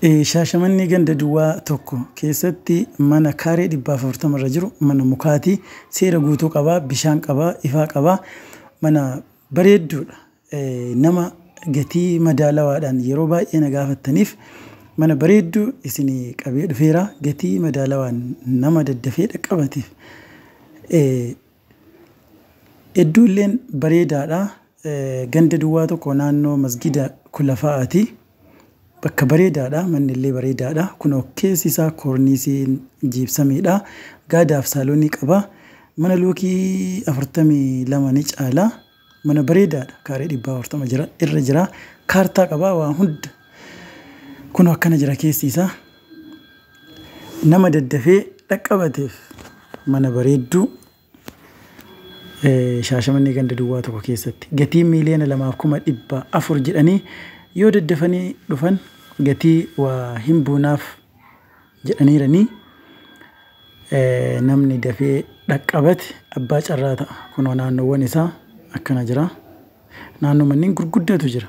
Shaashamannee ganda duwwaa 1 keessatti mana kaaree 140 irra jiru, mana mukaati. Seera guutuu qabaa, bishaan qabaa, ifaa qabaa. Mana bareedduudha. Nama gatii madaalawaadhaan yeroo baay'ee na gaafattaniif mana bareedduu isinii qabee dhufeera. Gatii madaalawaan nama daddafee dhaqqabateef. Hedduu illeen bareedaadha. Ganda duwwaa 1 naannoo masgida Kulafaa'aati. Bakka bareedaadha. Manni illee bareedaadha. Kunoo keessi isaa koorniisiin jiibsamiidha. Gaadaaf saaloonii qaba. Mana luukii 42 ni caala. Mana bareedaadha. Kaaree 140 jira irra jira. Kaartaa qaba waa hunda. Kunoo akkana jira keessi isaa. Nama daddafee dhaqqabateef mana bareedduu Shaashamannee ganda duwwaa 1 keessatti gatii 2,400,000 jedhanii yoo daddafanii dhufan gatii waa hin buunaaf jedhaniiranii, namni dafee dhaqqabate abbaa carraa ta'a. Kunoo naannoowwan isaa akkana jira. Naannoo manneen gurguddatu jira.